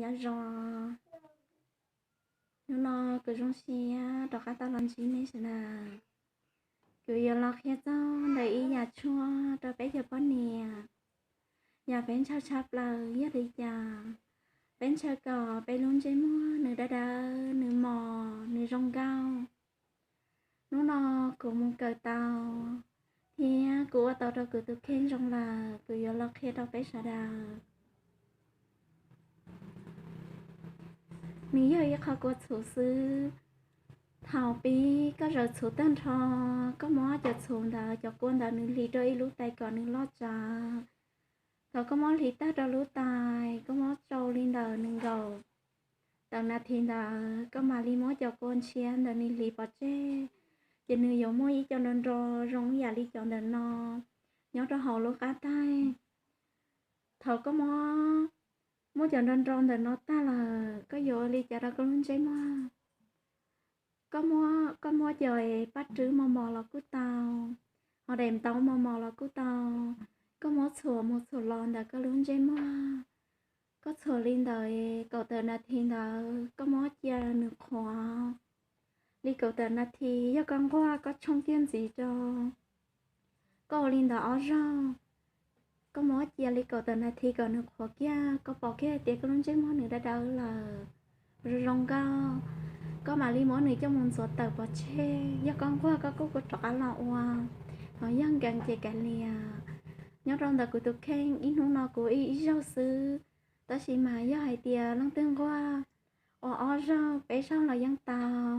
Nyob zoo, hnub no kuv zoo siab rov qab tau los ntsib nej sawv daws. Kuv yuav los qhia txog ntawm ib yam tshuaj rau peb cov poj niam. Yam peb ntshaw tshaj plaws yog li cas? Peb ntshaw kom peb lub ntsej muag nws dawb dawb, nws mos, nws zoo nkauj. Hnub no kuv mus kawm tau thiab kuv ua tau rau kuv tus kheej zoo lawm, kuv yuav los qhia rau peb sawv daws. Nws yog ib qho kua txhuv xwb. Thaum pib koj zaws txhuv tag nrho, koj muab cov txhuv ntawd, cov kua ntawd nws hlis rau ib lub tais kom nws loj tsawv. Thaum koj muab hlis tag rau lub tais, koj muab tsau li ntawm nees nkaum tawm nas this ntawd, koj mam li muab cov kua ntshiab ntawd nws hlis pov tseg, ces nws yuav muaj ib co nro nro zoo ib yam li cov ntawm no nyob rau hauv lub qab taig. Thaum koj muab, muab cov nro nro ntawm no tag lawm, koj yuav ua li cas rau koj lub ntsej muag? Koj muab, koj muab cov paj rwb mos mos los kuj tau, ho daim ntaub mos mos los kuj tau. Koj muab txhuam mus txhuam los ntawm koj lub ntsej muag. Koj txhuam li ntawd kaum tawm nas this ntawd, koj muab cia nws qhuav li kaum tawm nas this. Yog koj nquag koj tshooj kiag ntxiv rau, koj ua li ntawd ob zaug. Koj muab cia li kaum tawm nas this kom nws qhuav kiag, koj pom kiag tias koj lub ntsej muag nws dawb dawb lawm, zoo zoo nkauj, koj mam li muab nws coj mus ntxuav tawm pov tseg. Yog koj nquag koj kuj rov qab los ua, ho yog nkees ces kav liam. Nyob rau ntawm kuv tus kheej ib hnub no kuv ib, ib zaug xwb, tab sis mas yog hais tias leej twg nquag ua ob zaug peb zaug los yeej tau.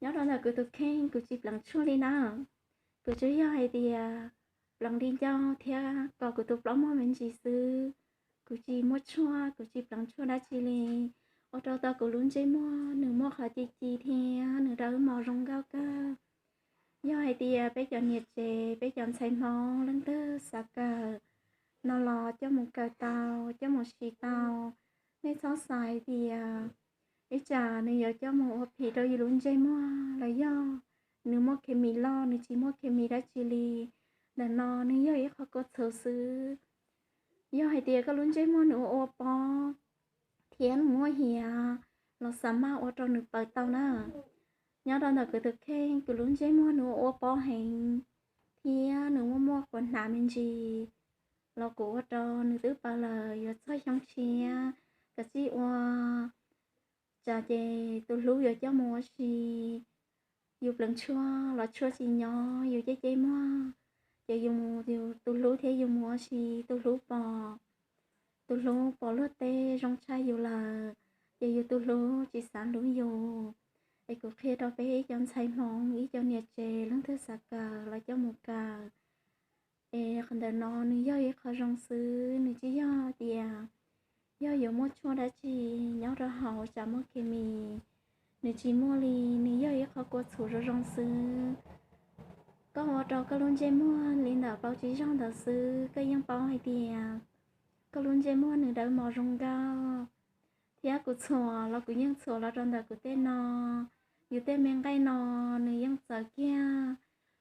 Nyob rau ntawm kuv tus kheej kuv tsis pleev tshuaj li na. Kuv tsuas yog hais tias pleev di ncauj thiab kom kuv tus plaub muag me ntsis xwb. Kuv tsis muaj tshuaj, kuv tsis pleev tshuaj dab tsi li, ua rau tau kuv lub ntsej muag nws muaj qhov ci ci thiab nws dawb mos zoo nkauj kawg. Yog hais tias peb cov niam tsev, peb cov ntxhais Hmoob leej twg xav kawm no los coj mus kawm tau, coj mus siv tau. Nej txhob xav hais tias ib tsam nws yuav coj mus ua phim rau yus lub ntsej muag los yog nws muaj khes mis loj, nws tsis muaj khes mis dab tsi li. Ntawm no nws yog ib qho kua txhuv xwb. Yog hais tias koj lub ntsej muag nws ua ua pob thiab nws muaj hiav los xav maj ua rau nws paws tau na. Nyob rau ntawm kuv tus kheej, kuv lub ntsej muag nws ua ua pob heev thiab nws muaj muaj quav hnav me ntsis los kuv ua rau nws twb paws lawm. Yuav txog xyoo tshiab, kav tsij ua, tsam ces tus hlub yuav coj mus ua si. Yus pleev tshuaj los tshuaj tsis nyob, yus ceb ceb muag, ces yus mus, yus tus hlub thiab yus mus ua si, tus hlub pom, tus hlub pom luag tej zoo tshaj yus lawm, ces yus tus hlub tsis xav hlub yus. Es kuv qhia rau peb ib co ntxhais Hmoob, ib co niam tsev leej twg xav kawm los coj mus kawm. Es qhov ntawm no nws yog ib qho zoo xwb, nws tsis yog tias yog yuav muaj tshuaj dab tsi nyob rau hauv tsam muaj khes mis, nws tsis muaj li. Nws yog ib qho kua txhuv zoo zoo xwb. Koj ua rau koj lub ntsej muag li ntawm plaub tsib zaug ntawd xwb, koj yeej paub hais tias koj lub ntsej muag nws dawb mos zoo nkauj. Thiab kuv txhuam los kuv yeej txhuam los rau ntawm kuv tej no, yus tej me nqaij no nws yeej txawv kiag,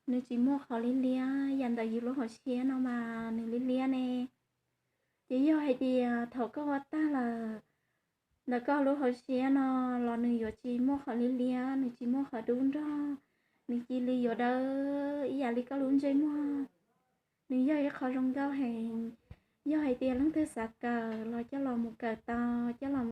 nws tsis muaj qhov liab liab. Yam ntawm yus lub hauv siab no mas nws liab liab ne. Ces yog hais tias thaum koj ua tag lawm, ntawm koj lub hauv siab no los nws yuav tsis muaj qhov liab liab, nws tsis muaj qhov dub nrog, nws cia li yuav dawb ib yam li koj lub ntsej muag. Nws yog ib qho zoo nkauj heev. Yog hais tias leej twg xav kawm los coj los mus kawm tau, coj los